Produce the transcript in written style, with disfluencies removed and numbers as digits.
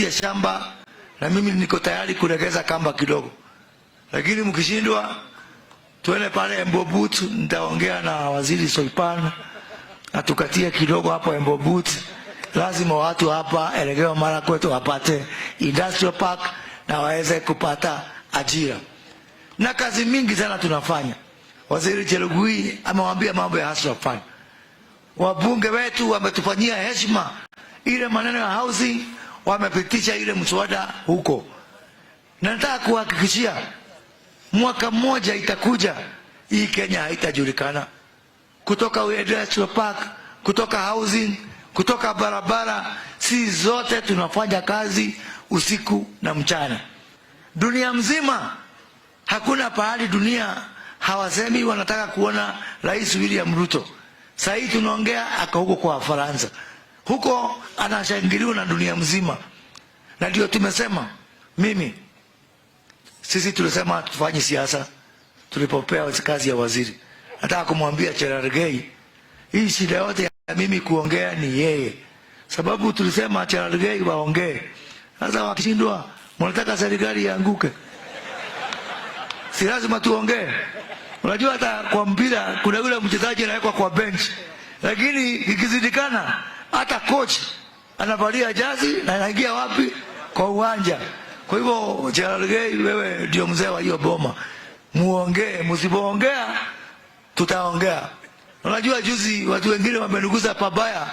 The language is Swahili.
Mtupatie shamba na mimi niko tayari kulegeza kamba kidogo, lakini mkishindwa, tuende pale Embobut, nitaongea na waziri Soipan atukatie kidogo hapo Embobut. Lazima watu hapa Elgeyo Marakwet wapate industrial park na waweze kupata ajira, na kazi mingi sana tunafanya. Waziri Chelugui amewaambia mambo ya Hustler Fund. Wabunge wetu wametufanyia heshima, ile maneno ya housing wamepitisha ile mswada huko, na nataka kuhakikishia mwaka mmoja itakuja hii Kenya haitajulikana, kutoka industrial park, kutoka housing, kutoka barabara, si zote tunafanya kazi usiku na mchana. Dunia mzima hakuna pahali dunia hawasemi wanataka kuona Rais William Ruto. Sasa hii tunaongea ako huko kwa Faransa, huko anashangiliwa na dunia mzima, na ndio tumesema mimi, sisi tulisema tufanye siasa tulipopewa kazi ya waziri. Nataka kumwambia Cherargei, hii shida yote ya mimi kuongea ni yeye, sababu tulisema Cherargei waongee. Sasa wakishindwa, mnataka serikali ianguke? Si lazima tuongee? Unajua hata kwa mpira kuna yule mchezaji anawekwa kwa bench, lakini ikizidikana, hata coach anavalia jazi na anaingia wapi? Kwa uwanja. Kwa hivyo Cherargei, wewe ndio mzee wa hiyo boma, muongee. Msipoongea tutaongea. Unajua juzi watu wengine wameniguza pabaya.